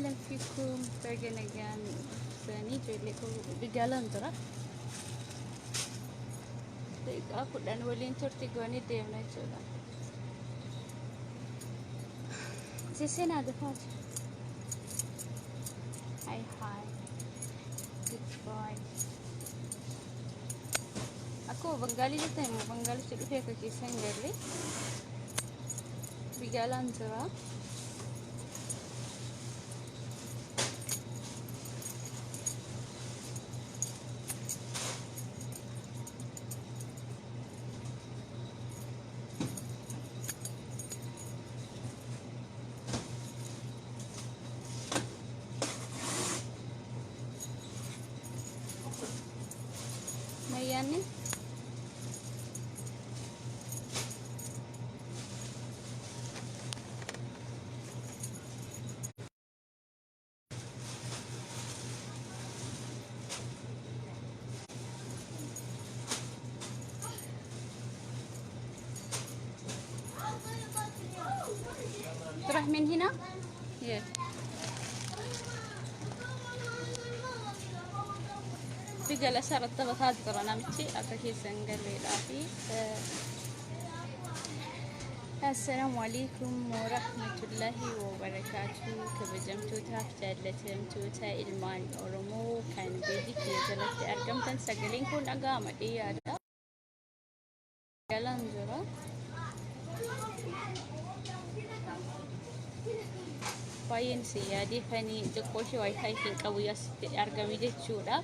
Ahlan fiikum, baga nagaan dhuftanii ijoollee koo. Bigaalaan jira. Daqiiqaa 10 waliin turti goonee deemna jechuudha. Seseenaa dafaati. Hi hi. Goodbye. Akkuma Bangaalii jettan immoo Bangaalichi dhufee akka keessa hin galle. Bigaalaan jira. Mayyaanni تروح من هنا؟ Yeah. Bigala sarara taphataa jira namichi akka keessa hin galleedhaa fi Assalaamu alaikum warahmatullahi wabarakaatu. Kabajamtootaaf jaallatamtoota ilmaan Oromoo kan beejii kiyya jalatti argamtan, sagaleen kun dhaga'ama yaada. Galaan jira. Baay'een isin yaadeefanii xiqqoo ishee wifi hin qabu asitti argame jechuudha.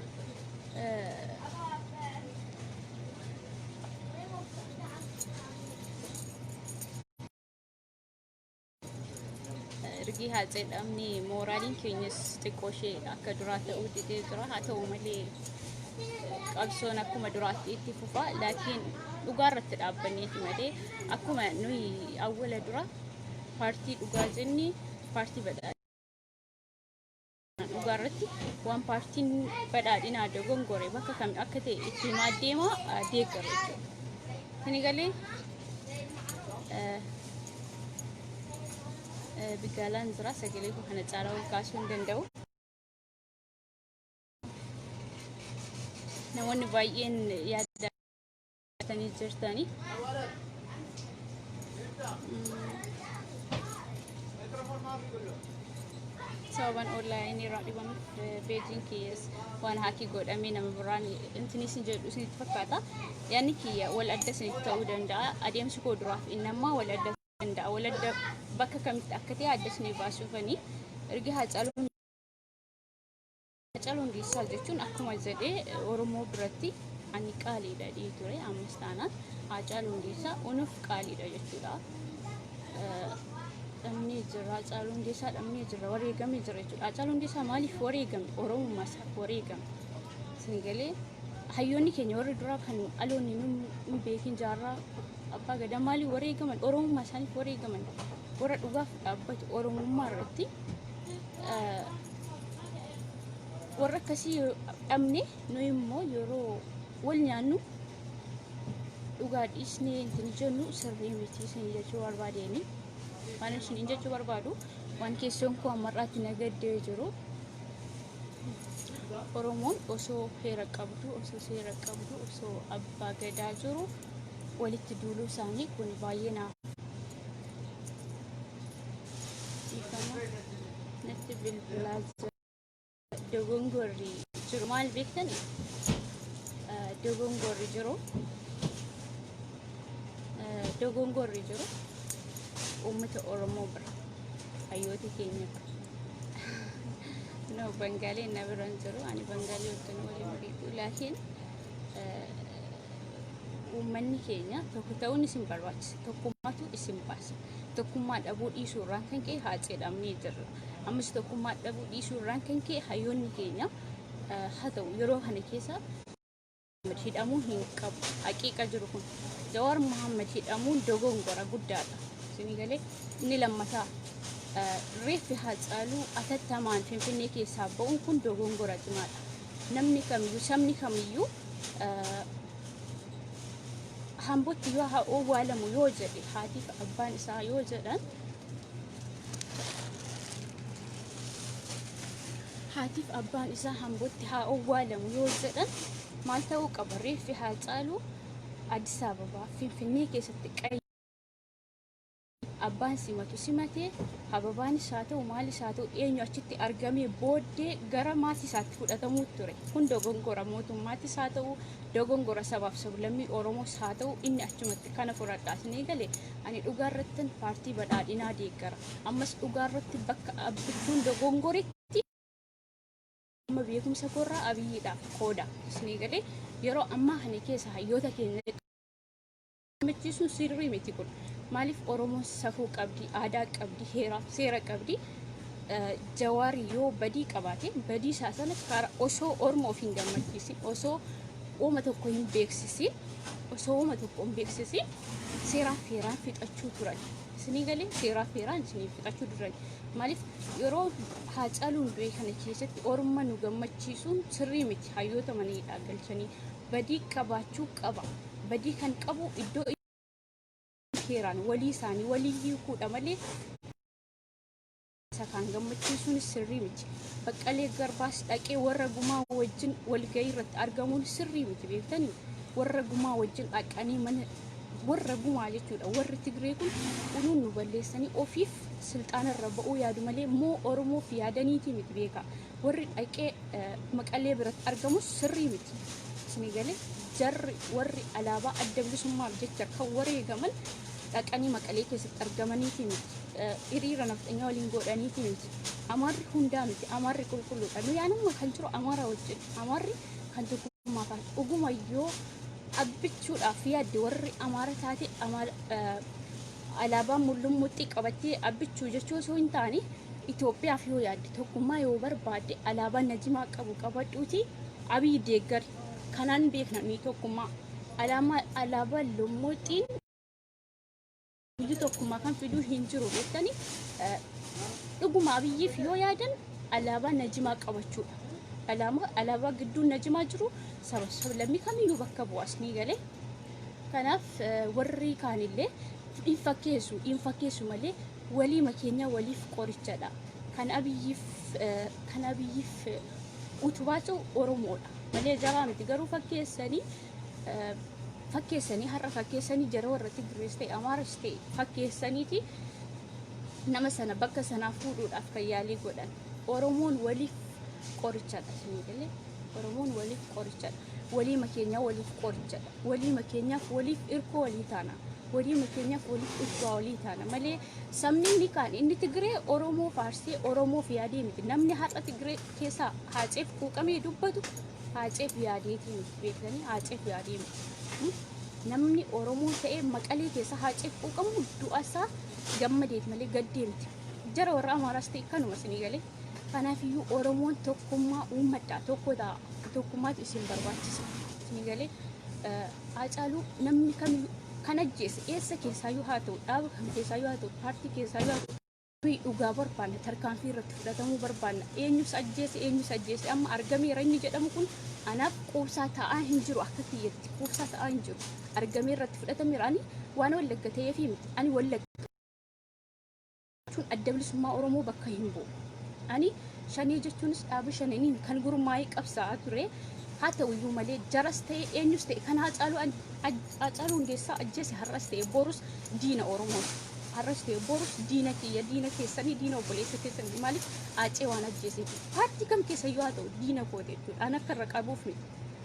Ergii haa jedhamni mooraaliin keenyas xiqqoo ishee akka duraa ta'uu didee jira. Haa ta'u malee qabsoon akkuma duraatti itti fufa. Laakiin dhugaa irratti dhaabbanneeti malee akkuma nuyi awwala dura paartii dhugaa jenni, paartii badhaadhinaa dhugaa irratti waan paartiin badhaadhinaa dogongore bakka kam akka ta'e itti himaa deema, deeggara jechuudha. Isin galee bigaalaan jira, sagalee koo kana caalaa ol kaasuu hin danda'u. Namoonni baay'een yaadatanii jirtanii. Sababan onlaayinii irraa dhibamuuf peejiin kiyyas waan hack godhamee nama biraan intini isin jedhu isinitti fakkaata. Yaadni kiyya wal adda isinitti ta'uu danda'a. Adeemsi koo duraaf inni ammaa wal adda danda'a. Wal adda bakka kamitti akka ta'e adda isinii baasuufanii ergi Haacaaluu Hundeessaa jechuun akkuma jedhee Oromoo biratti ani qaaliidha dhii ture, ammas taanaan Haacaaluu Hundeessaa unuuf qaaliidha jechuudha. Dhabnee jirra, Haacaaluu Hundeessaa dhabnee jirra, wareegamee jira jechuudha. Haacaaluu Hundeessaa maaliif wareegame? Oromummaa isaaf wareegame. Isin galee hayyoonni keenya warri duraa kan dhaloonni nu beekin, jaarraa abbaa gadaa maaliif wareegaman? Oromummaa isaaniif wareegaman. Warra dhugaaf dhaabbatu Oromummaa irratti warra akkasii dhabne, nu immoo yeroo wal nyaannu dhugaa dhiisnee ittiin jennu sirrii miti isin jechuu barbaadeeni. Waan isin jechuu barbaadu, waan keessoon koo ammarraatti na gaddee jiru, Oromoon osoo heera qabdu, osoo seera qabdu, osoo abbaa gadaa jiru walitti duuluu isaanii kun baay'ee naaf dhiifama, natti bilbilaa jira. Dogongorri jiru maal beektani? Dogongorri jiru uummata Oromoo bira, hayyoota keenya bira. No, Bangaaleen na bira hin jiru. Ani Bangaalii wajjin waliin beeku. Laakiin uummanni keenya tokko ta'uun isin barbaachisa. Tokkummaatu isin baasa. Tokkummaa dhabuu dhiisuu irraan kan ka'e haa jedhamnee jirra. Ammas tokkummaa dhabuu dhiisuu irraan kan ka'e hayyoonni keenya haa ta'u yeroo kana keessa hidhamuu hin qabu. Haqiiqa jiru kun. Jawaar Muhammad hidhamuun dogongora guddaadha. Isinii galee? Inni lammataa, reeffi Haacaaluu atattamaan Finfinnee keessaa ba'uun kun dogongora cimaadha. Namni kamiyyuu, sabni kamiyyuu hambootti yoo haa owwaalamu yoo jedhe, haatiif abbaan isaa yoo jedhan, Haatiif abbaan isaa Ambootti haa owwaalamu yoo jedhan maal ta'uu qaba? Reeffi Haacaaluu Addis Ababaa Finfinnee keessatti qayyi abbaan simatu simatee, hababaanis haa ta'u maalis haa ta'u eenyu achitti argamee booddee gara maatii isaatti fudhatamuu ture. Kun dogongora mootummaattis haa ta'u, dogongora sabaaf sablammii Oromoos haa ta'u, inni achumatti kana fudhadhaa isinii gale. Ani dhugaa irrattin paartii badhaadhinaa deeggara. Ammas dhugaa irratti bakka Abbichuun dogongoretti amma beekumsa koorraa Abiyyiidhaaf qooda. Isinii galee, yeroo ammaa kana keessa hayyoota keenya gammachiisuun sirrii miti kun. Maaliif? Oromoon safuu qabdi, aadaa qabdi, heeraaf seera qabdi. Jawaari yoo badii qabaate, badii isaa sana karaa osoo Oromoo of hin gammachiisin, osoo uuma tokko hin beeksisin, osoo uuma tokko hin beeksisin seeraaf heeraan fixachuu turan. Isinii galee, seeraaf heeraan isinii fixachuu turan. Maaliif? Yeroo Haacaaluun du'e kana keessatti Orma nu gammachiisuun sirrii miti. Hayyoota maniidhaa galchanii badii qabaachuu qaba. Badii kan qabu iddoo heeraan walii isaanii walii hiikuudha malee isa kaan gammachiisuunis sirrii miti. Baqqalee Garbaas dhaqee warra gumaa wajjin walgahii irratti argamuun sirrii miti, beektanii? Warra gumaa wajjin dhaqanii mana warra gumaa jechuudha. Warri Tigree kun unuun nu balleessanii ofiif silxaana irra ba'uu yaadu malee moo Oromoof yaadaniitii miti, beeka. Warri dhaqee Maqalee biratti argamus sirrii miti. Isinii galee, jarri warri alaabaa Adda Bilisummaaf jecha kan wareegaman dhaqanii Maqalee keessatti argamaniitii miti. Hiriira nafxanyaa waliin godhaniitii miti. Amaarri hundaa miti. Amaarri qulqulluudha. Nu yaanumma kan jiru Amaara wajjin. Amaarri kan tokkummaa faana. Dhuguma yoo Abbichuudhaaf yaadde, warri Amaara taate alaabaa mullummuxxii qabattee Abbichuu jechuu osoo hin taane, Itoophiyaaf yoo yaadde, tokkummaa yoo barbaadde, alaabaa najimaa qabu qabadhuuti Abiy deeggari. Kanaan beekna nuyi tokkummaa. Alaabaa lummuxxiin biyyi tokkummaa kan fiduu hin jiru, beektanii? Dhuguma Abiyyiif yoo yaadan alaabaa najimaa qabachuudha. Alaabaa gidduun najimaa jiru saba sablammii kamiyyuu bakka bu'as ni galee. Kanaaf warri kaanillee hin fakkeessu, hin fakkeessu malee waliima keenya waliif qorichadha. Kan Abiyyiif utubaa ta'u Oromoodha malee jaraa miti. Garuu fakkeessanii fakkeessanii, har'a fakkeessanii, jara warra Tigrees ta'e Amaaras ta'e fakkeessaniiti nama sana bakka sanaa fuudhuudhaaf kan yaalii godhan. Oromoon waliif qorichadha, isinii galee? Oromoon waliif qorichadha. Waliima keenya waliif qorichadha. Waliima keenyaaf waliif irkoo walii taana. Waliima keenyaaf waliif utubaa walii taana malee sabni inni kaan, inni Tigree Oromoo faarsee Oromoof yaadee miti. Namni har'a Tigree keessaa Haaceef quuqamee dubbatu Haaceef yaadeetii miti, beektanii? Haaceef yaadee miti. Namni Oromoo ta'ee Maqalee keessa Haaceef quuqamu du'a isaa gammadeet malee gaddee miti. Jara warra Amaaraas ta'e kanuma, isinii galee? Kanaafiyyuu Oromoon tokkummaa uummadhaa, tokko ta'a. Tokkummaatu isin barbaachisa. Isinii galee? Haacaaluu namni kamiyyuu kan ajjeese eessa keessaayyuu haa ta'u, dhaaba kam keessaayyuu haa ta'u, paartii keessaayyuu haa ta'u, nuyi dhugaa barbaanna, tarkaanfii irratti fudhatamuu barbaanna. Eenyus ajjeese, eenyus ajjeese, amma argameera inni jedhamu kun anaaf quubsaa ta'aa hin jiru. Akka kiyyatti quubsaa ta'aa hin jiru. Argamee irratti fudhatameera, ani waan Wallagga ta'eefi miti. Ani Wallagga jechuun Adda Bilisummaa Oromoo bakka hin bu'u. Ani Shanee jechuunis dhaaba Shananiin kan gurmaa'ee qabsaa'aa ture. Haa ta'uyyuu malee jaras ta'e eenyus ta'e kan Haacaaluu Hundeessaa ajjeese har'as ta'e borus diina Oromooti. Har'as ta'e borus diina kiyya, diina keessanii, diina obboleessa keessanii. Maaliif? Haacee waan ajjeeseef. Paartii kam keessayyuu haa ta'u diina kooti jechuudha. An akka irra qabuuf miti.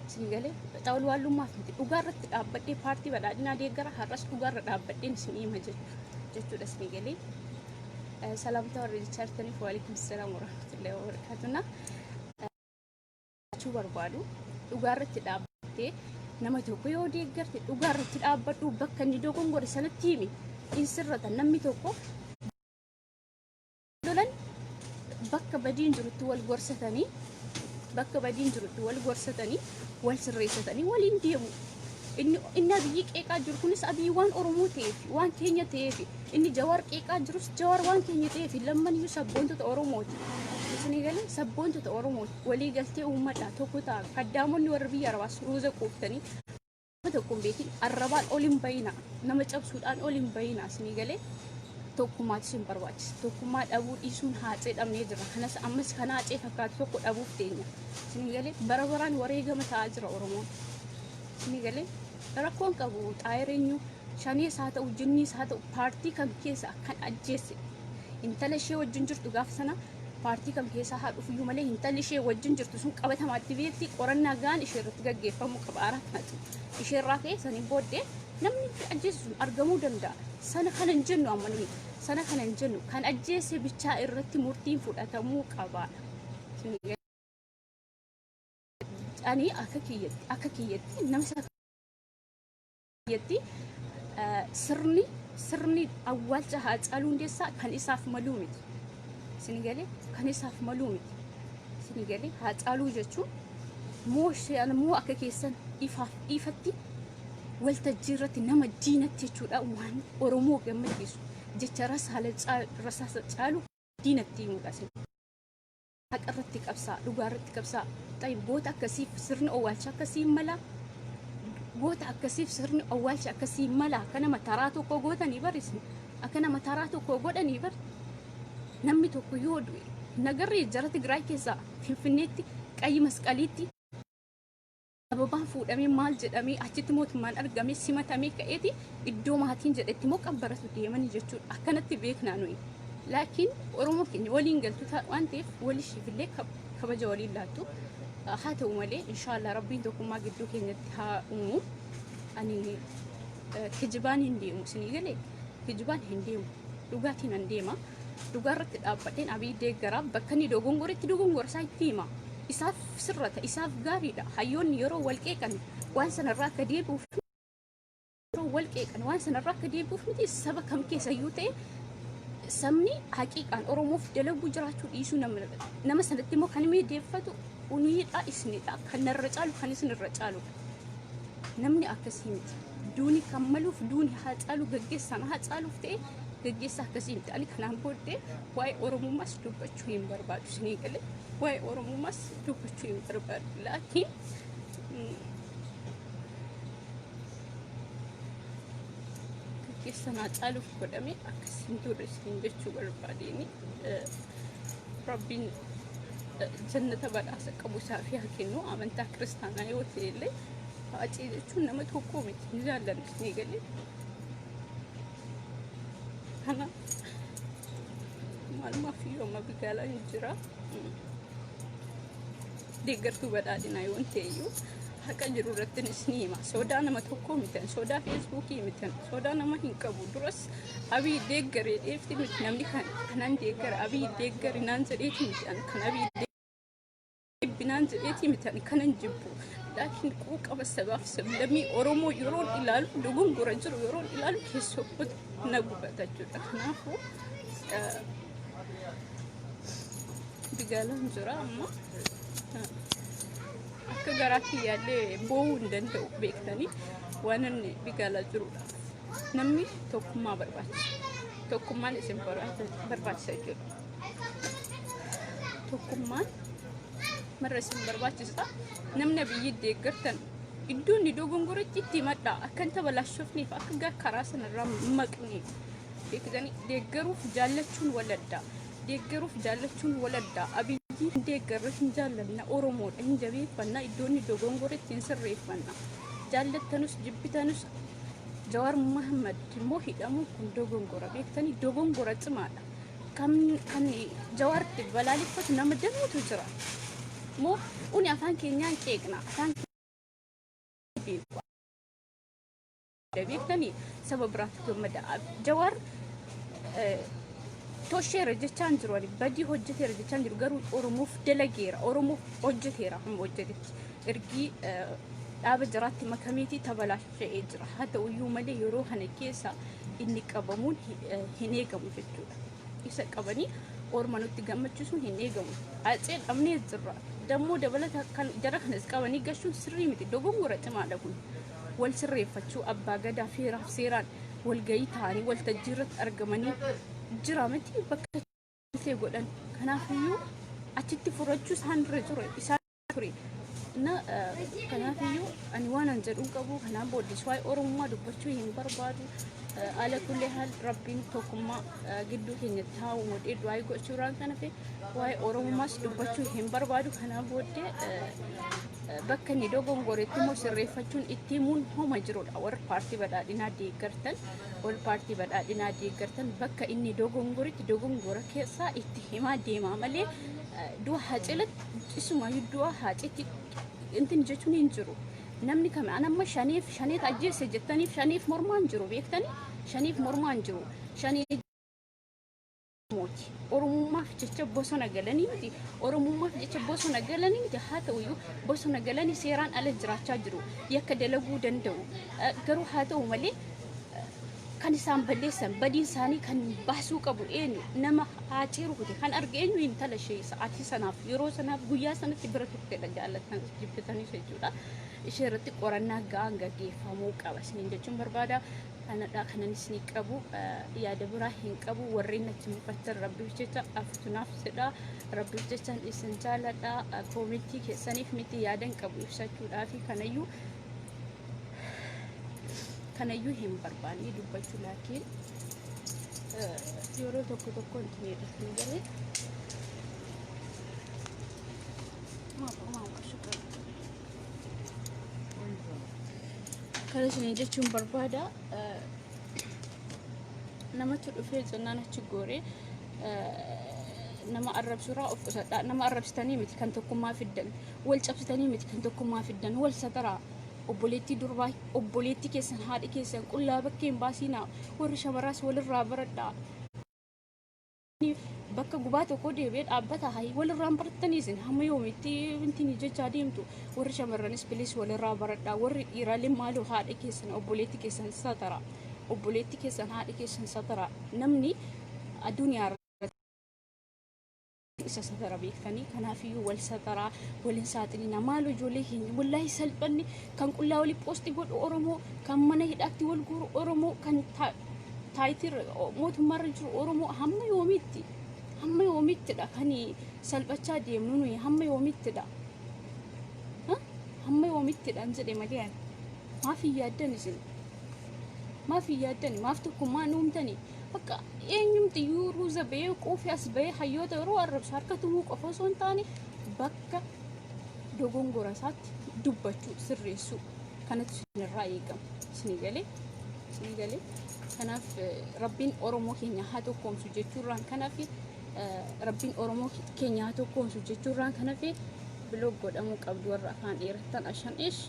Isin galee, xawulwaallummaaf miti. Dhugaa irratti dhaabbadhee paartii badhaadhinaa deeggara, har'as dhugaa irra dhaabbadheen isin hima jechuudha, isin galee. Salaamtaa warri jechaa jirtaniif waalaikum salaam warahmatullahi wabarakatuh. Jechuu barbaadu, dhugaa irratti dhaabbattee nama tokko yoo deeggarte, dhugaa irratti dhaabbadhu, bakka inni dogongore sanatti himi, in sirrata. Namni tokko lolan bakka badiin jirutti wal gorsatanii, bakka badiin jirutti wal gorsatanii, wal sirreessatanii waliin deemu. Inni Abiyyi qeeqaa jiru kunis Abiyyi waan Oromoo ta'eef, waan keenya ta'eef, inni Jawaar qeeqaa jirus Jawaar waan keenya ta'eef, lammaniyyuu sabboontota Oromooti. Isinii galee? Sabboontota Oromooti. Walii galtee uummadhaa, tokko ta'a. Kaddaamonni warra biyya Arabaas ruuza quuftanii nama tokko hin beekin arrabaan ol hin bayina. Nama cabsuudhaan ol hin bayina, isinii galee? Tokkummaatu isin barbaachisa. Tokkummaa dhabuu dhiisuun haacee dhabnee jirra. Kanas ammas kan haacee fakkaatu tokko dhabuuf teenya. Isin galee bara baraan wareegama ta'aa jira Oromoon. Isin galee rakkoon qabu xaayireenyu shanees haa ta'u jinniis haa ta'u paartii kam keessa kan ajjeesse intala ishee wajjin jirtu gaafa sana paartii kam keessaa haa dhufuyyuu malee intalli ishee wajjin jirtu sun qabatamaatti beekti qorannaa gaan ishee irratti gaggeeffamuu qaba araa kanatu ishee irraa ka'e saniin booddee namni ajjeese sun argamuu danda'a. Sana kana hin jennu amma nuyi sana kana hin jennu kan ajjeese bichaa irratti murtiin fudhatamuu qabaadha. Ani akka kiyyatti nama isa kiyyatti sirni awwaalcha Haacaaluu Hundeessaa kan isaaf maluu miti. Isin galee kan isaaf maluu miti. Isin galee Haacaaluu jechuun moo isheen moo akka keessan ifaaf ifatti waltajjii irratti nama diinatti jechuudha waan Oromoo gammachiisu jecha rasaasa caalu diinatti himuudha isin. Haqa irratti qabsaa, dhugaa irratti qabsaa. Xayi goota akkasiif sirni owwaalcha akkasii mala. Goota akkasiif sirni owwaalcha akkasii mala. Akka nama taraa tokko gootanii barisin. Akka nama taraa tokko godhanii bar. Namni tokko yoo du'e nagarri jara Tigraay keessaa Finfinneetti qayyi masqaliitti ababaan fuudhamee maal jedhamee achitti mootummaan argamee simatamee ka'eeti iddoo maatiin jedhetti immoo qabbaratu deemanii jechuudha. Akkanatti beeknaa nuyi. Laakiin Oromoo keenya waliin galtu waan ta'eef walishiif illee kabaja waliin laattu. Haa ta'u malee inshaallah Rabbiin tokkummaa gidduu keenyatti haa uumu. Ani kijibaan hin deemu isinii galee kijibaan hin deemu. Dhugaatiin hin deema. Dhugaa irratti dhaabbadheen Abiy deeggaraa bakka inni dogongoretti dogongora isaa itti hima. Isaaf sirrata, isaaf gaariidha. Hayyoonni yeroo wal qeeqan waan sanarraa akka deebi'uuf yeroo wal qeeqan waan sanarraa akka deebi'uuf miti saba kam keessayyuu ta'e sabni haqiiqaan Oromoof dalaguu jiraachuu dhiisuu nama sanatti immoo kan deeffatu uniidha isinidha kan narra caalu kan isinirra caaludha. Namni akkasii miti. Duuni kan maluuf duuni haa caalu gaggeessaan haa caaluuf ta'e gaggeessaa akkasii miti. Ani kanaan booddee waa'ee Oromummaas dubbachuu hin barbaadu isinii galee waa'ee Oromummaas dubbachuu hin barbaadu. Laakiin gaggeessaan haa caaluuf godhame akkasiin turre isiniin jechuu barbaadeen Rabbiin jannata badhaasa qabu isaaf haa kennu. Amantaa kiristaanaa yoo ta'e illee Haacee jechuun nama tokko miti ni jaallanna isinii galee. Kanaaf maalumaaf iyyuu amma bigaalaa hin jira. Deeggartuu badhaadhinaa yoon ta'e iyyuu haqa jiru irratti ni hima. Sodaa nama tokkoo miti, sodaa Feesbuukii miti, sodaa nama hin qabu. Duras Abiy deeggaree dheefti miti namni kanan deeggara Abiy deeggari naan jedheeti miti kan Abiy jibbinaan jedheeti miti ani kanan jibbu. Laakiin quuqama sabaaf sablammii Oromoo yeroon ilaalu dogongora jiru yeroon ilaalu keessoo kootu na gubata jechuudha. Kanaafuu bigaalaan jira amma akka garaa kiyyaallee boo'uu hin danda'u beektanii waan inni bigaalaa jirudha. Namni tokkummaa barbaachisa. Tokkummaan isin barbaachisa jechuudha. Tokkummaan marra isin barbaachisa. Namni biyyi deeggartan iddoo inni dogongoretti itti himadhaa. Akka hin tabalaashofneef akka gara karaa sanarraa maqneef. Beektanii deeggaruuf jaallachuun waladda. Deeggaruuf jaallachuun waladda. Abiyyi hin deeggarra hin jaallanna Oromoodha hin jabeeffanna iddoo inni dogongoretti hin sirreeffanna. Jaallatanus jibbitanus Jawaar Muhammad immoo hidhamuun kun dogongora beektanii dogongora cimaadha. Kan Jawaaritti balaaleffatu nama danuutu jira. Moo uni afaan keenyaan qeeqna afaan beeku. Beektanii saba biraatti gammada. Jawaar tosheera jechaan jiru ani badii hojjeteera jechaan jiru garuu Oromoof dalageera Oromoof hojjeteera hamma hojjetetti ergii dhaaba jiraatti makameetii tabalaasha'ee jira haa ta'uyyuu malee yeroo kana keessa inni qabamuun hin eegamu jechuudha. Isa qabanii orma nutti gammachiisuun hin eegamu. Hacee dhabnee jirra. Dammoo dabalata kan jara kanas qabanii gashuun sirrii miti dogongora cimaadha kun. Wal sirreeffachuu abbaa gadaa feeraaf seeraan walgahii ta'anii waltajjii irratti argamanii jira miti bakka ta'e godhan. Kanaafiyyuu achitti furachuu isaan irra ture isaan ture. Na kanaafiyyuu ani waan an jedhuu qabu kanaan booddees waa'ee Oromummaa dubbachuu hin barbaadu. Ala kullee haal Rabbiin tokkummaa gidduu keenyatti haa uumu jedhee du'aa gochuurraan kan hafe waa'ee Oromummaas dubbachuu hin barbaadu. Kanaan booddee bakka inni dogongoretti immoo sirreeffachuun itti himuun homa jirudha. Warri paartii badhaadhinaa deeggartan, warri paartii badhaadhinaa deeggartan bakka inni dogongoretti dogongora keessaa itti himaa deemaa malee du'a Haceelatti isumayyuu du'a Haceetti intin jechuun hin jiru. Namni kam an amma shaniif shaneet ajjeesse jettaniif shaniif mormaa hin jiru beektanii shaniif mormaa hin jiru. Shanii Oromooti. Oromummaaf jecha bosona galanii miti. Oromummaaf jecha bosona galanii miti. Haa ta'uyyuu bosona galanii seeraan ala jiraachaa jiru. Yakka dalaguu danda'u. Garuu haa ta'u malee kan isaan balleessan badiin isaanii kan baasuu qabu eenyu nama haacee rukute kan arge eenyu intala ishee sa'aatii sanaaf yeroo sanaaf guyyaa sanatti bira turtedha jaallattan jibbitanis jechuudha. Ishee irratti qorannaa ga'aan gaggeeffamuu qaba isiniin jechuun barbaada. Kanadha kanan isinii qabu yaada biraa hin qabu warreen natti mufattan rabbiif jecha aftunaaf jedha rabbiif jechan isin jaaladha koomentii keessaniif miti yaadan qabu ibsachuudhaafi kanayyuu kanayyuu hin barbaanne dubbachuu laakiin yeroo tokko tokko intinii jedhatanii galee Kana isin jechuun barbaada. Namatti dhufee jennaan achi gooree nama arrabsuurraa of qusadhaa. Nama arrabsitanii miti kan tokkummaa fiddan. Wal cabsitanii miti kan tokkummaa fiddan. Wal sataraa. Obboleettii durbaa obboleettii keessan haadhi keessan qullaa bakkee hin baasiinaa. Warri shamaraas walirraa baradhaa. Bakka gubaa tokko deebi'ee dhaabbata hayi walirraan barattanii isin hamma yoomitti intini jechaa deemtu warri shamarranis bilis walirraa baradhaa warri dhiiraalee maaloo haadha keessan obboleetti keessan satara obboleetti keessan haadha keessan satara namni addunyaa isa satara beektanii kanaafiyyuu wal sataraa wal hin saaxilinaa maaloo ijoollee keenya wallaahi salphanni kan qullaa walii poosti godhu Oromoo kan mana hidhaatti wal guuru Oromoo kan taayitirra mootummaarra jiru Oromoo hamma yoomiitti hamma yoomiittidha kan salphachaa deemnu nuyi hamma yoomiittidha hamma yoomiittidha hin jedhe malee ani maaf hin yaaddan isin maaf hin yaaddan maaf tokkummaa hin uumtanii bakka eenyumti iyyuu ruuza ba'ee quufee as ba'ee hayyoota yeroo arrabsu harka tumuu qofa osoo hin taane bakka dogongora isaatti dubbachuu sirreessuu kanatu isinirraa eegama. Isinii galee isinii galee kanaaf rabbiin Oromoo keenya haa tokkoomsu jechuurraan kanaaf rabbiin Oromoo keenya haa tokkoomsu jechuurraan kanaaf biloog godhamuu qabdu warra afaan dheerattan ashan ish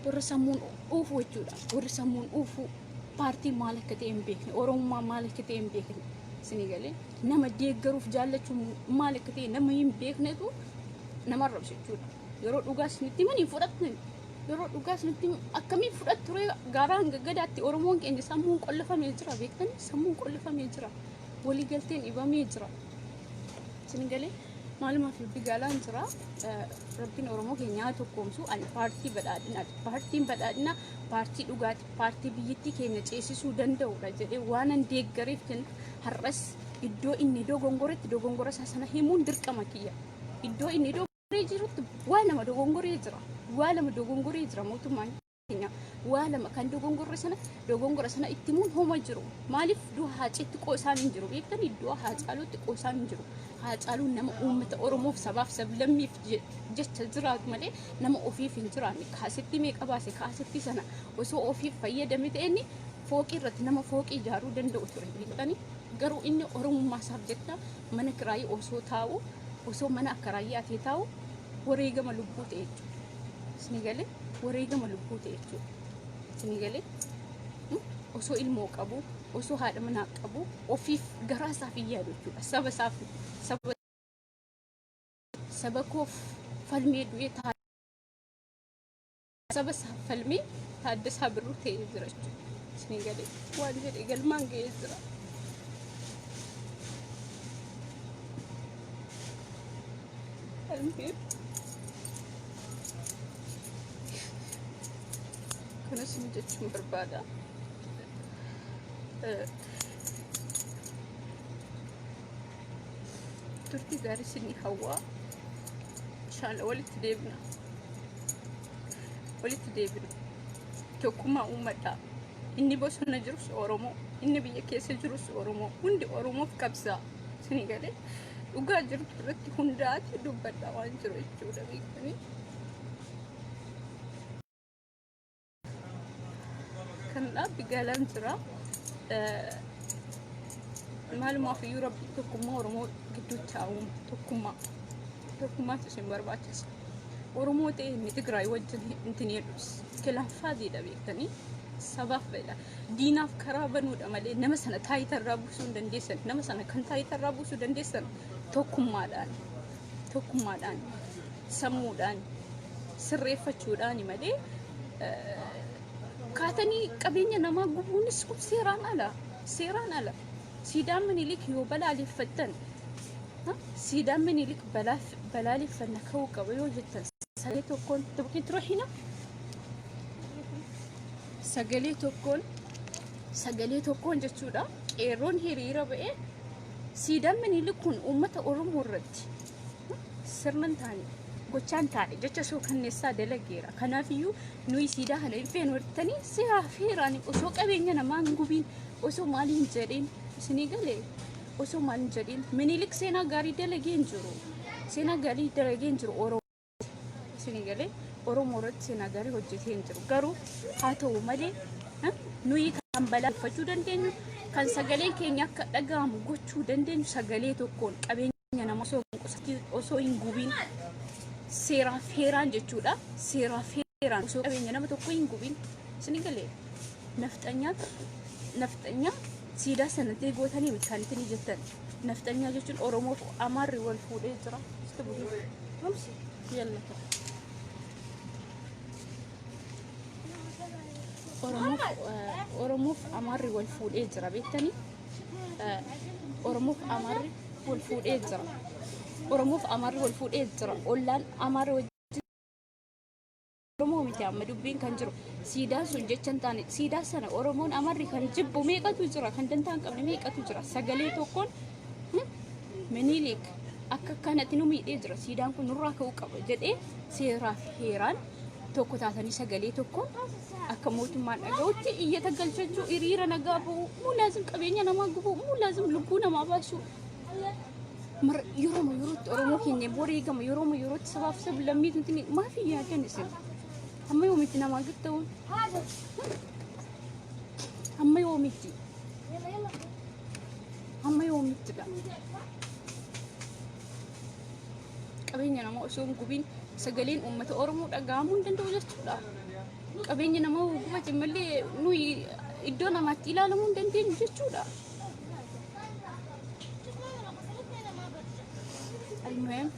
warra sammuun dhuufu jechuudha warri sammuun dhuufu paartiin maal akka ta'e hin beekne Oromummaa maal akka ta'e hin beekne isinii galee nama deeggaruuf jaallachuun maal akka ta'e nama hin beeknetu nama arrabsu jechuudha. Yeroo dhugaa isinitti himan hin fudhattan. Yeroo dhugaa isinitti himan akkamiin fudhattu ree gaaraa hanga gadaatti Oromoon keenya sammuun qollafamee jira beektanii sammuun qollafamee jira. Waliigalteen dhibamee jira. Isin galee maalumaaf dubbi gaalaan jira. Rabbiin Oromoo keenya haa tokkoomsu. Ani paartii badhaadhinaati. Paartiin badhaadhinaa paartii dhugaati. Paartii biyyittii keenya ceesisuu danda'udha jedhee waanan deeggareef jenna har'as iddoo inni dogongoretti dogongora isaa sana himuun dirqama kiyya. Iddoo inni dogongoree jirutti waa lama dogongoree jira. Waa lama dogongoree jira mootummaan keenya. Waa lama kan dogongorre sana dogongora sana itti himuun homa jiru. Maaliif du'a Haaceetti qoosaan hin jiru beektanii du'a Haacaaluutti qoosaan hin jiru. Haacaaluun nama uummata Oromoof sabaaf sablammiif jecha jiraatu malee nama ofiif hin jiraanne kaasettii meeqa baase kaasettii sana osoo ofiif fayyadame ta'e inni fooqii irratti nama fooqii ijaaruu danda'u ture beektanii garuu inni Oromummaa isaaf jecha mana kiraayii osoo taa'u osoo mana akkaraayyaatee taa'u wareegama lubbuu ta'e jechuudha. Isinii galee wareegama lubbuu ta'e jechuudha. Isinii galee osoo ilmoo qabu osoo haadha manaa qabu ofiif garaa isaaf hin yaadu jechuudha. Saba isaaf saba saba koof falmee du'ee saba isaaf falmee Taaddasaa Birruu ta'ee jira jechuudha. Isinii galee waan jedhe galmaan ga'ee jira. Almuhim kanas isin jechuun barbaada. Turtii gaarii isinii hawwaa. Inshallah walitti deebina. Walitti deebinu. Tokkummaa uummadhaa. Inni bosona jirus Oromoo, inni biyya keessa jirus Oromoo, hundi Oromoof qabsaa. Isinii galee dhugaa jirtu irratti hundaati dubbadhaa waan jiru jechuudha beektanii. Kan dhaabbi galaan jira. Maalumaaf iyyuu rabbi tokkummaa Oromoo gidduutti haa uumu. Tokkummaa. Tokkummaatu isin barbaachisa. Oromoo ta'e inni Tigraay wajjin intin jedhus kilaafaatiidha beektanii. Sabaaf fedha. Diinaaf karaa banuudha malee nama sana taayitarraa buusuu hin dandeessan. Nama sana kan taayitarraa buusuu dandeessan tokkummaadhaan. Tokkummaadhaan. Sammuudhaan. Sirreeffachuudhaan malee kaatanii qabeenya namaa gubuunis kun seeraan ala. Seeraan ala. Siidaan Minilik yoo balaaleffattan, siidaan Minilik balaaleffanna ka'uu qaba yoo jettan, sagalee tokkoon tubqii turuhina, sagalee tokkoon, sagalee tokkoon jechuudha. Qeerroon hiriira ba'ee siidaan Minilik kun uummata Oromoo irratti sirna hin taane, gochaa hin taane, jecha suukanneessaa dalageera. Kanaafiyyuu nuyi siidaa kana hin feenu jettanii seeraa fi heeraan osoo qabeenya namaa hin gubiin, osoo maal hin jedhin, isinii galee, osoo maal hin jedhin. Minilik seenaa gaarii dalagee hin jiru. Seenaa gaarii dalagee hin jiru Oromoo. Isinii galee, Oromoo irratti seenaa gaarii hojjetee hin jiru. Garuu haa ta'u malee nuyi kan balaaleffachuu dandeenyu, kan sagaleen keenya akka dhaga'amu gochuu dandeenyu, sagalee tokkoon qabeenya namaa osoo hin qusatin, osoo hin gubiin, seeraaf heeraan jechuudha. Seeraaf heeraan osoo qabeenya nama tokko hin gubiin. Isinii galee, nafxanyaa nafxanyaa siidaa sanatti gootanii miti kan ittiin jettan. Nafxanyaa jechuun Oromoof Amaarri wal fuudhee jira. Sitti bu'ee. Amsi yalla. Oromoof Amaarri wal fuudhee jira beektanii? Oromoof Amaarri wal fuudhee jira. Oromoof Amaarri wal fuudhee jira. Ollaan Amaarri wajjin Oromoo miti. Amma dubbiin kan jiru siidaan sun jecha hin taane, siidaa sana Oromoon Amarri kan jibbu meeqatu jira, kan dantaa hin qabne meeqatu jira. Sagalee tokkoon Minilik akka kanatti nu miidhee jira, siidaan kun nurraa ka'uu qaba jedhee seeraa fi heeraan tokko taatanii sagalee tokkoon akka mootummaan dhaga'utti iyyata galchachuu, hiriira nagaa bu'uu, muu laazim qabeenya namaa gubuu, muu laazim lubbuu namaa baasuu. Yeroo yerootti Oromoo keenya wareegama, yeroo yerootti sabaaf sablammiitu maaf hin yaadan isin? Hamma yoomitti namaa gitta'uun? Hamma yoomitti? Hamma yoomittidha? Qabeenya namaa osoo hin gubiin sagaleen uummata Oromoo dhaga'amuu hin danda'u jechuudha. Qabeenya namaa gubate malee nuyi iddoo namaatti ilaalamuu hin dandeenyu jechuudha. Almuhim,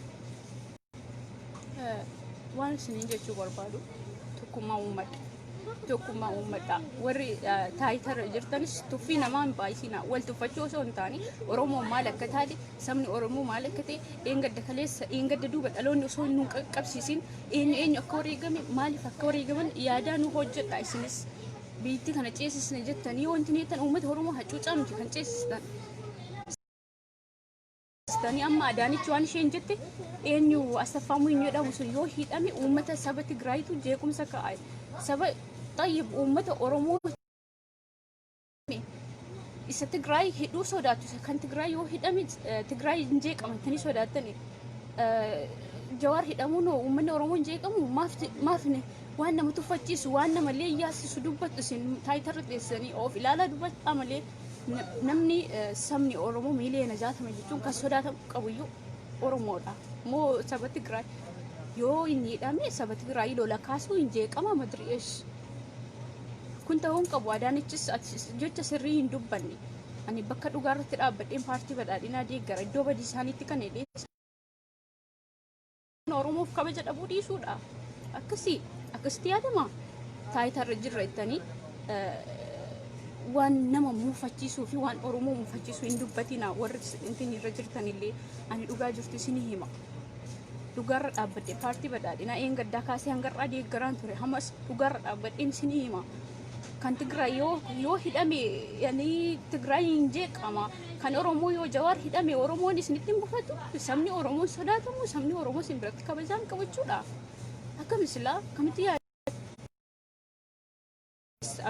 waan isiniin jechuu barbaadu, tokkummaa uummadha. Tokkummaa uummadha. Warri taayitarra jirtanis tuffii namaa hin baay'isinaa. Wal tuffachuu osoo hin taane Oromoon maal akka taate, sabni Oromoo maal akka ta'e, dheengadda kaleessa, dheengadda duuba dhaloonni osoo hin qaqqabsiisin eenyu eenyu akka wareegame, maaliif akka wareegaman yaadaa nu hojjedha isinis. Biyyattii kana ceesisne jettanii wanti neettan uummata Oromoo hacuucaa miti kan ceesistan. Tani amma Adaanichi waan isheen jette, eenyu Asaffaa Munyoo jedhamu sun yoo hidhame uummata saba Tigraayitu jeequmsa ka'a. Saba xayyib uummata Oromoo isa Tigraay hidhuu sodaatu, isa kan Tigraay yoo hidhame Tigraay hin jeeqamantanii sodaattani. Jawaar hidhamuun uummanni Oromoo hin jeeqamu? Maaf waan nama tuffachiisu, waan nama leeyyaasisu dubbattu isin taayitarra teessanii? Of ilaalaa dubbadhaa malee namni sabni Oromoo miiliyoona 60 jechuun kan sodaatamu qabuyyuu Oromoodha. Moo saba Tigraay yoo inni hidhame saba Tigraay lola kaasuu hin jeeqama madri'eesh. Kun ta'uu hin qabu. Adaanichis jecha sirrii hin dubbanne. Ani bakka dhugaa irratti dhaabbadheen paartii badhaadhinaa deeggara. Iddoo badii isaaniitti kan hidhee Oromoof kabaja dhabuu dhiisuudha. Akkasii akkasitti yaadama. Taayitarra jirra jettanii waan nama muufachiisuu fi waan Oromoo muufachiisu hin dubbatina. Warri intin irra jirtanillee ani dhugaa jirtu isinii hima. Dhugaarra dhaabbadhe paartii badhaadhinaa eengaddaa kaasee hangarraa deeggaraan ture. Hamas dhugaarra dhaabbadheen isinii hima. Kan Tigraay yoo hidhame yani Tigraay hin jeeqama. Kan Oromoo yoo Jawaar hidhame Oromoon isinitti hin bufatu. Sabni Oromoon sodaatamu, sabni Oromoo isin biratti kabajaan qabachuudha. Akkam silaa akkamitti yaada?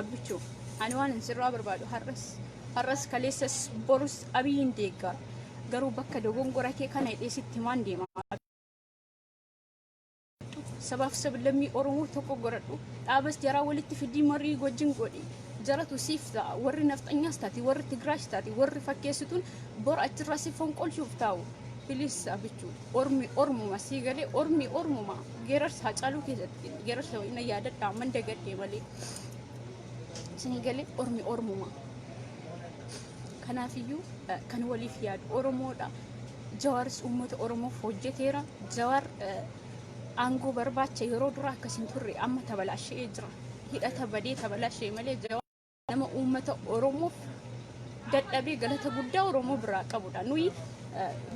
Abbichuu, ani waan sirraa barbaadu har'as har'as kaleessas borus Abiyyiin deeggara. Garuu bakka dogongora kee kana hidhee sitti himaan deema. Sabaaf sablammii Oromoo tokko godhadhu. Dhaabas jaraa walitti fidii marii wajjin godhi. Jaratu siif ta'a. Warri nafxanyaas taati, warri Tigraayis taati, warri fakkeessituun bor achirraa si fonqolchuuf taa'u. Please, Abbichuu, ormi ormuma, sii galee? Ormi ormuma. Geerarsa Hacaaluu keessatti geerarsa wayina yaadadha, amman dagadhee malee. Isinii galee? Ormi ormuma. Kanaafiyyuu kan waliif yaadu Oromoodha. Jawaaris uummata Oromoof hojjeteera. Jawaar aangoo barbaacha yeroo dura akkas hin turre, amma tabalaashee jira. Hidhata badee tabalaashee malee Jawaar nama uummata Oromoof dadhabee galata guddaa Oromoo biraa qabudha. Nuyi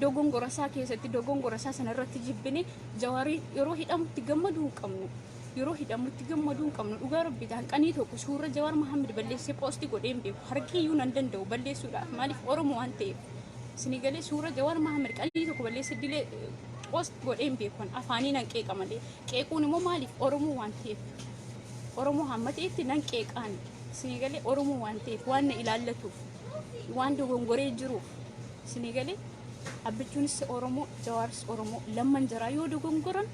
dogongora isaa keessatti dogongora isaa sanarratti jibbine Jawaarii yeroo hidhamutti gammaduu hin qabnu. Yeroo hidhamutti gammaduu hin qabnu. Dhugaa rabbi hanqanii tokko suura Jawaar Mahammed balleessee post godhee hin beeku. Harkiyyuu nan danda'u balleessuudhaaf. Maaliif? Oromoo waan ta'eef. Isinii galee? Suura Jawaar Mahammed qalii tokko balleessee dilee post godhee hin beeku. Afaanii nan qeeqa malee. Qeequun immoo maaliif? Oromoo waan ta'eef. Oromoo hamma ta'etti nan qeeqaan. Isinii galee? Oromoo waan ta'eef, waan na ilaallatuuf, waan dogongoree jiruuf. Isinii galee? Abbichuunis Oromoo, Jawaaris Oromoo, lamman jaraa yoo dogongoran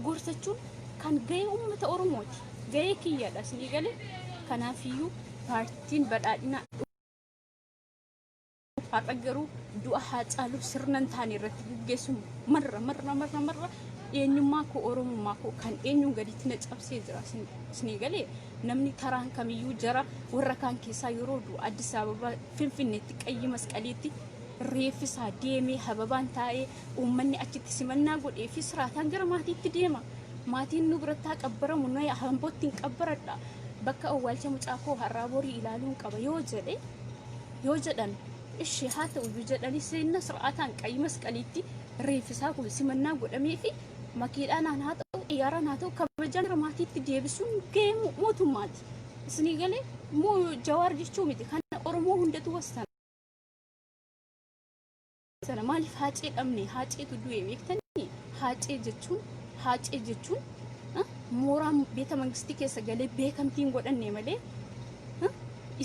gorsachuun kan gahee uummata Oromooti. Gahee kiyyaadha, isinii galee? Kanaafiyyuu paartiin badhaadhinaa har'a garuu du'a Haacaaluu sirna hin taane irratti gaggeessuun marra marra marra marra eenyummaa koo, Oromummaa koo kan eenyuun gaditti na cabsee jira. Isinii galee? Namni taraan kamiyyuu jara warra kaan keessaa yeroo du'u Addis Ababa Finfinneetti Qayyi Masqaliitti reeffisaa deemee hababaan taa'ee uummanni achitti simannaa godhee fi siraataan gara maatiitti deema. Maatiin nu biratti haa qabbaramu, nu hambootti hin qabbaradha. Bakka awwaalcha mucaa koo har'aa borii ilaaluun qaba yoo jedhe, yoo jedhan, ishee haa ta'u iyyuu jedhanii seenna siraataan Qayyi Masqaliitti reeffisaa kun simannaa godhamee fi makiidhaan haa ta'u, xiyyaaraan haa ta'u, kabajaan gara maatiitti deebisuun gahee mootummaati. Isinii galee? Moo Jawaar jechuu miti, kana Oromoo hundatu wassana. Sana maaliif Haacee dhabne? Haaceetu du'e, beektanii? Haacee jechuun mooraa beeta mangistii keessa galee beekamtiin godhanne malee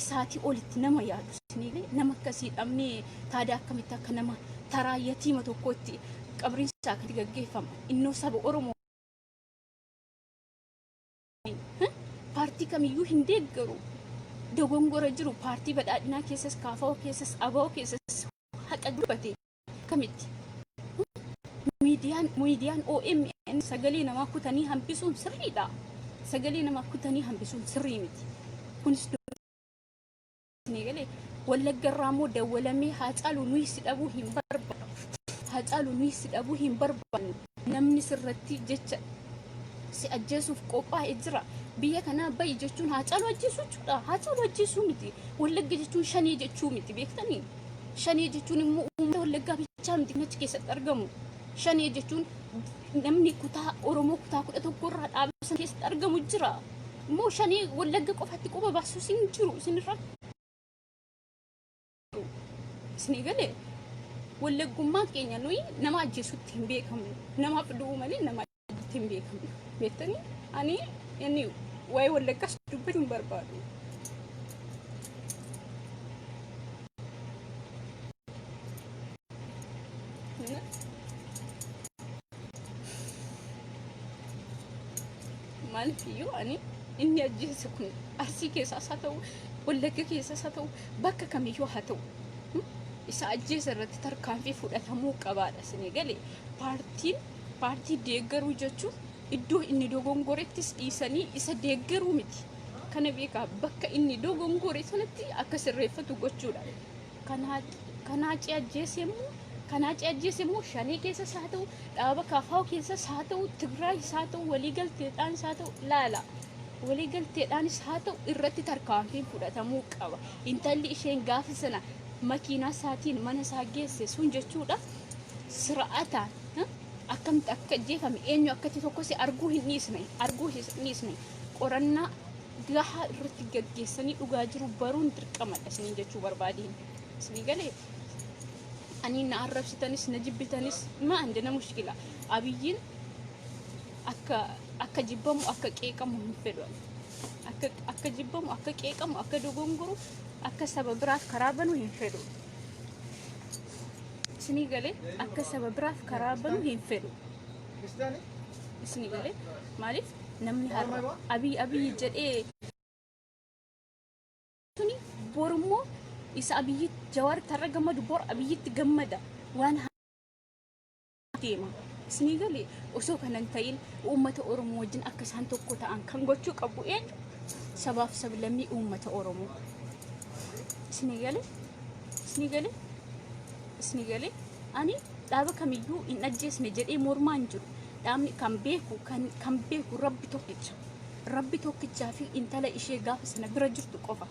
isaatii olitti nama yaadu. Isinii galee? Nama akkasii dhabnee taadaa akkamitti akka nama taraa yatiima tokkotti qabriin isaa akkatti gaggeeffama? Innoo saba Oromoo paartii kamiyyuu hin deeggaru. Dogongora jiru paartii badhaadhinaa keessas, KFO keessas, ABO keessas haqa dubbate akkamitti? Miidiyaan OMN sagalee namaa kutanii hambisuun sirriidha? Sagalee namaa kutanii hambisuun sirrii miti. Kunis ni galee? Wallagga irraa immoo dawwalamee, "Haacaaluu, nuyi si dhabuu hin barbaannu. Haacaaluu, nuyi si dhabuu hin barbaannu. Namni sirratti jecha si ajjeesuuf qophaa'ee jira. Biyya kanaa bahi," jechuun Haacaaluu ajjeesuu jechuudha. Haacaaluu ajjeesuu miti. Wallagga jechuun Shanee jechuu miti, beektanii? Shanee jechuun immoo uummata Wallaggaa bichaa miti kan achi keessatti argamu. Shanee jechuun namni kutaa Oromoo kutaa 11 irraa dhaaba sana keessatti argamu jira. Immoo Shanee Wallagga qofatti quba baasuus hin jiru isinirra. Isinii galee? Wallaggummaan keenya nuyi nama ajjeesutti hin beekamnu. Namaaf du'uu malee nama ajjeesutti hin beekamnu. Beektanii? Ani inni waa'ee Wallaggaas dubbachuu hin barbaadu. Maaliif iyyuu ani inni ajjeese kun Arsii keessaas haa ta'u, Wallagga keessaas haa ta'u, bakka kamiyyuu haa ta'u, isa ajjeese irratti tarkaanfii fudhatamuu qabaadha. Isinii galee? Paartiin paartii deeggaruu jechuun iddoo inni dogongorettis dhiisanii isa deeggaruu miti. Kana beekaa, bakka inni dogongore sanatti akka sirreeffatu gochuudha. Kanaa ajjeese immoo Shanee keessas haa ta'u, dhaaba KFO keessas haa ta'u, Tigraayis haa ta'u, waliigalteedhaanis haa ta'u, laala. Waliigalteedhaanis haa ta'u, irratti tarkaanfiin fudhatamuu qaba. Intalli isheen gaafa sana makiinaa isaatiin mana isaa geesse sun jechuudha, sira'ataan akkamitti akka ajjeefame, eenyu akkatti tokkos arguu hin dhiisne, arguu hin dhiisne, qorannaa gahaa irratti gaggeessanii dhugaa jiru baruun dirqamadha isiniin jechuu barbaadeen. Isinii galee? Ani na arrabsitanis na jibbitanis ma andina mushkila. Abiyyiin akka jibbamu, akka qeeqamu hin fedhu. Akka jibbamu, akka qeeqamu, akka dogongoru, akka saba biraaf karaa banu hin fedhu. Isinii galee? Akka saba biraaf karaa banu hin fedhu. Isinii galee? Maaliif namni har'a Abiy Abiy jedhee suni borummoo isa Abiyyi Jawaaritti har'a gammadu bor Abiyyitti gammada waan deema. Isinii galee? Osoo kana hin ta'in uummata Oromoo wajjin akka isaan tokko ta'an kan gochuu qabu eenyu? Sabaaf sablammii uummata Oromoo. Isinii galee? Isinii galee? Isinii galee? Ani dhaaba kamiyyuu hin ajjeesne jedhee mormaa hin jiru. Dhaabni kan beeku kan beeku Rabbi tokkicha. Rabbi tokkichaa fi intala ishee gaafa sana bira jirtu qofa.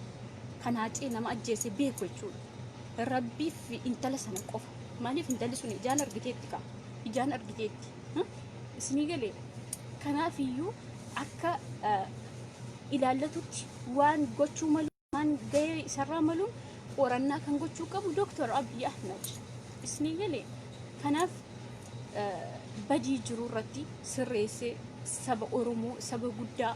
Kan Haacee nama ajjeese beeku jechuudha. Rabbii fi intala sana qofa. Maaliif intalli sun ijaan argiteetti kaa? Ijaan argiteetti. Isinii galee? Kanaaf iyyuu akka ilaallatutti waan gochuu malu waan gahee isarraa maluun qorannaa kan gochuu qabu Dooktar Abiy Ahmed. Isinii galee? Kanaaf badii jiru irratti sirreessee saba Oromoo saba guddaa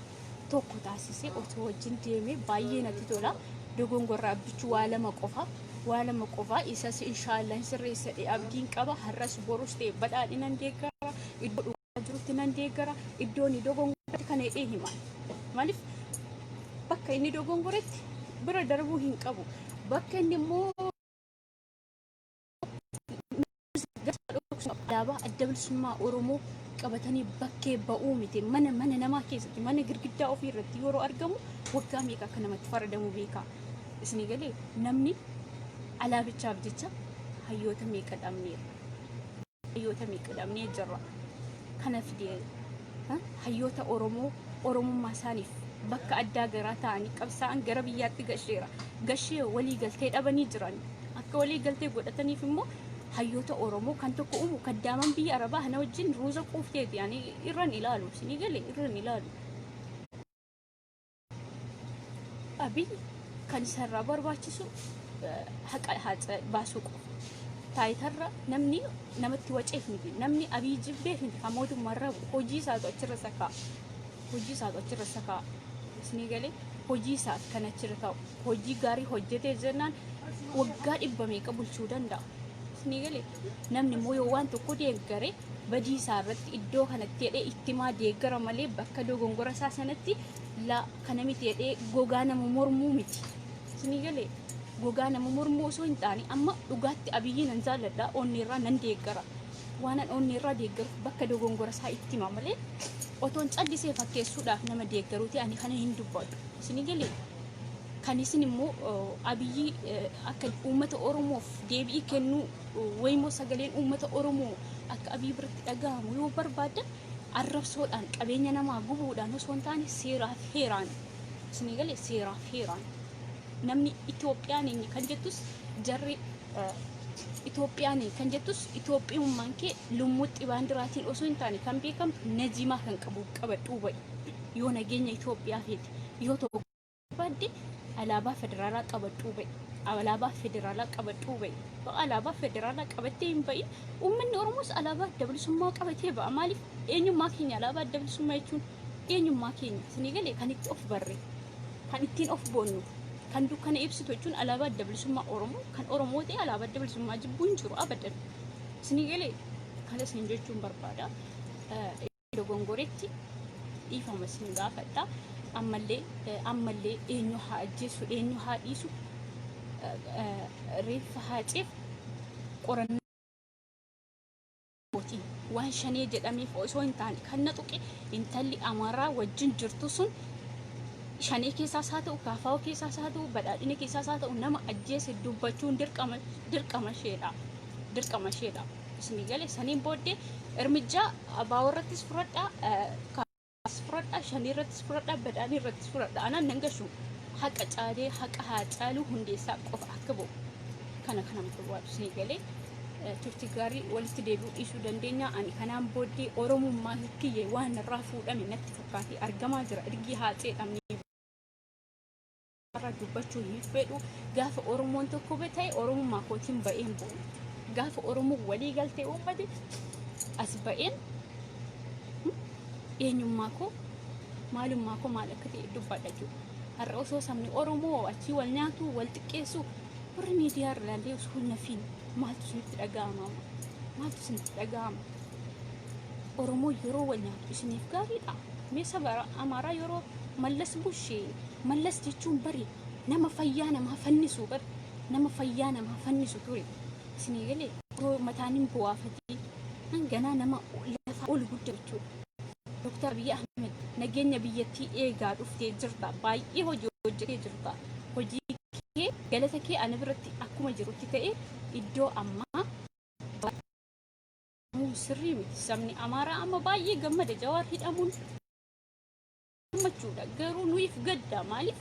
tokko taasisee otoo wajjin deemee baay'ee natti tola. Dogongorra Abbichuu waa lama qofa. Waa lama qofa. Isas inshaallah hin sirreessadhe abdiin qaba. Har'as borus ta'e badhaadhinan deeggara. Iddoo dhugaa jirutti nan deeggara. Iddoo inni dogongoretti kana hidhee hima. Maaliif bakka inni dogongoretti bira darbuu hin qabu. Bakka inni immoo alaabaa Adda Bilisummaa Oromoo qabatanii bakkee ba'uu miti. Mana mana namaa keessatti mana girgiddaa ofii irratti yeroo argamu waggaa meeqa akka namatti faradamu beekaa. Isinii galee? Namni alaabichaaf jecha hayyoota meeqa dhabneera. Hayyoota meeqa dhabnee jirra. Kana fidee hayyoota Oromoo Oromummaa isaaniif bakka addaa garaa ta'anii qabsaa'an gara biyyaatti gasheera. Gashee walii galtee dhabanii jiran. Akka walii galtee godhataniif immoo hayyoota Oromoo kan tokko uumu kaddaaman biyya Arabaa kana wajjin ruuza quufteeti ani irran ilaalu. Isinii galee? Irran ilaalu. Abiy kan isarraa barbaachisu haqa baasuu qofa. Taayitarra namni namatti waceef miti. Namni Abiy jibbeef miti kan mootummaarra bu'u. Hojii isaatu achirra isa kaa'a. Hojii isaatu achirra isa kaa'a. Isinii galee? Hojii isaaf kan achirra taa'u. Hojii gaarii hojjetee jennaan waggaa dhibba meeqa bulchuu danda'a. Isinii galee? Namni immoo yoo waan tokko deeggare badii isaa irratti iddoo kanatti jedhee ittimaa deeggara malee bakka dogongora isaa sanatti la kana miti jedhee gogaa nama mormuu miti. Isinii galee? Gogaa nama mormuu osoo hin taane amma dhugaatti Abiyyi nan jaalladha, onneerraa nan deeggara. Waanan onneerraa deeggaruuf bakka dogongora isaa itti hima malee otoon callisee fakkeessuudhaaf nama deeggaruuti ani kana hin dubbadhu. Isinii galee? Kan isin immoo Abiyyi akka uummata Oromoof deebi'ii kennuu wayimoo sagaleen uummata Oromoo akka Abiy biratti dhaga'amu yoo barbaaddan arrabsoodhaan qabeenya namaa gubuudhaan osoo hin taane seeraaf heeraan, isinii galee? Seeraaf heeraan namni Itoophiyaan eenyu kan jettus jarri Itoophiyaan kan jettus Itoophiyummaan kee lummuxxi baandiraatiin osoo hin taane kan beekamtu najimaa kan qabu qabadhuu ba'i. Yoo nageenya Itoophiyaa feete, yoo tokko barbaadde alaabaa federaalaa qabadhuu ba'i. Alaabaa federaalaa qabadhuu ba'i. Yoo alaabaa federaalaa qabattee hin ba'in uummanni Oromoos alaabaa Adda Bilisummaa qabatee ba'a. Maaliif? Eenyummaa keenya alaabaa Adda Bilisummaa jechuun eenyummaa keenya. Isinii galee? Kan itti of barre, kan ittiin of boonnu, kan dukkana ibsitu jechuun alaabaa Adda Bilisummaa Oromoo. Kan Oromoo ta'e alaabaa Adda Bilisummaa jibbuu hin jiru abadan. Isinii galee? Kana isin jechuun barbaada. Dogongoretti dhiifama isin gaafadha. Ammallee ammallee eenyu haa ajjeesu, eenyu haa dhiisu, reeffa Haaceef qorannoo waan Shanee jedhameef osoo hin taane kan na tuqe intalli Amaaraa wajjin jirtu sun Shanee keessaas haa ta'u, Kaafaa'oo keessaas haa ta'u, Badhaadhina keessaas haa ta'u, nama ajjeese dubbachuun dirqama dirqama isheedha. Dirqama isheedha. Isinii gale? Saniin booddee irmijjaa abaa'oo irrattis fudhadhaa, kaas fudhadhaa, Shanii irrattis fudhadhaa, Badhaadhina irrattis fudhadhaa. Anaan nan gashu haqa caalee haqa Haacaaluu Hundeessaa qofa akka ba'u kana kanan barbaadu. Isinii galee? Turtii gaarii. Walitti deebi'uu dhiisuu dandeenya. Ani kanaan booddee Oromummaa kiyya waan irraa fuudhame natti fakkaatee argamaa jira. Ergii Haacee dhabnee irraa dubbachuu hin fedhu. Gaafa Oromoon tokko ta'e Oromummaa kootiin ba'een bu'u. Gaafa Oromoon walii galtee uummate as ba'een eenyummaa koo Maalummaa koo maal akka ta'e dubbadha jechuudha. Har'a osoo sabni Oromoo achii wal nyaatu, wal xiqqeessu, warri miidiyaa irra ilaallee osoo hin nafiin maaltu isinitti dhaga'ama? Maaltu isinitti dhaga'ama? Oromoo yeroo wal nyaatu isiniif gaariidha. Mee saba Amaaraa yeroo Mallas bushee, Mallas jechuun bari nama fayyaa namaa fannisu, bari nama fayyaa namaa fannisu ture. Isinii galee yeroo mataan hin bu'aafatii ganaa nama lafa ol guddaa jechuudha. Dooktar Abiyyi Ahmed, nageenya biyyattii eegaa dhuftee jirta. Baay'ee hojii hojjetee jirta. Hojii kee, galata kee ana biratti akkuma jirutti ta'e, iddoo ammaa sirrii miti. Sabni Amaaraa amma baay'ee gammada. Jawaar hidhamuun gammachuudha. Garuu nuyiif gadda. Maaliif?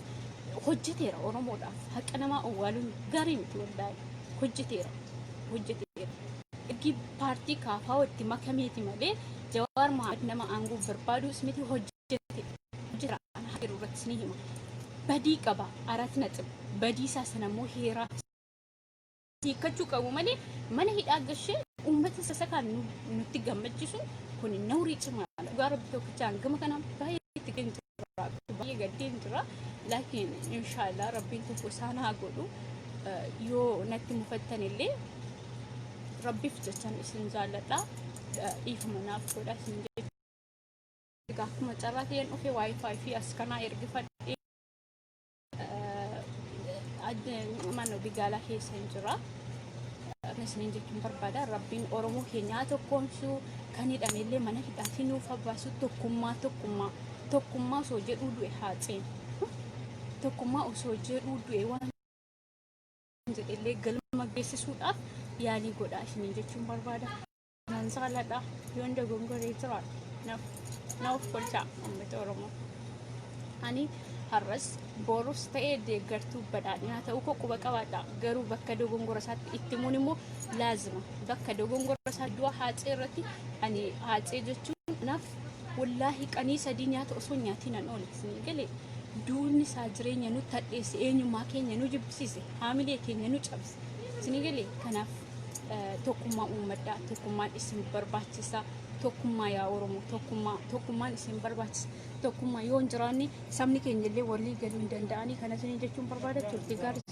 Hojjeteera Oromoodhaaf. Haqa namaa owwaaluun gaarii miti wallaahi. Hojjeteera. Hojjeteera. Ergi paartii kaafaa itti makameeti malee Jawaar Mohaammed nama aangoo barbaadus miti. Hojjete. Hojjeteera. Ana jiru irratti ni hima. Badii qaba. Arat naxib. Badii isaa sana immoo heeraa hiikkachuu qabu malee mana hidhaa gashee uummata sasakaan nutti gammachiisuun kun nawrii cimaadha. Dhugaa Rabbi tokkichaan gama kanaan baay'ee itti gaddeen jira. Baay'ee gaddeen jira. Laakiin inshaallah Rabbiin tokko isaan haa godhu. Yoo natti mufattan illee Rabbiif jechan isin jaalladha. Dhiifama naaf godha isin jechuudha. Egaa akkuma carraa ta'een dhufe wifi fi as kanaa ergifadhee mana bigaalaa keessa hin jira. Isiniin jechuun barbaada. Rabbiin Oromoo keenyaa tokkoomsuu, kan hidhame illee mana hidhaatii nuuf baasu. Tokkummaa, tokkummaa, tokkummaa osoo jedhuu du'e Haaceen. Tokkummaa osoo jedhuu du'e. Waan jedhellee galma geessisuudhaaf yaalii godhaa isiniin jechuun barbaada. Nan jaaladha. Yoon dogongoree jiraadhe na of kolchaa, uummata Oromoo. Ani har'as borus ta'ee deeggartuu badhaadhinaa ta'uu koo quba qabaadha. Garuu bakka dogongora isaatti itti himuun immoo laazima. Bakka dogongora isaa, du'a Haacee irratti, ani Haacee jechuun naaf wallaahi qanii 3 nyaata osoo hin nyaatiin nan oole. Isinii galee? Duunni isaa jireenya nutti hadheesse, eenyummaa keenya nu jibbisiise, haamilee keenya nu cabse. Isinii galee? Kanaaf tokkummaa uummadhaa, tokkummaan isin barbaachisa. Tokkummaa yaa Oromoo, tokkummaa, tokkummaan isin barbaachisa. Tokkummaa yoo hin jiraanne sabni keenya illee walii galuu hin danda'anii. Kana isinii jechuun barbaada. Turtii gaarii.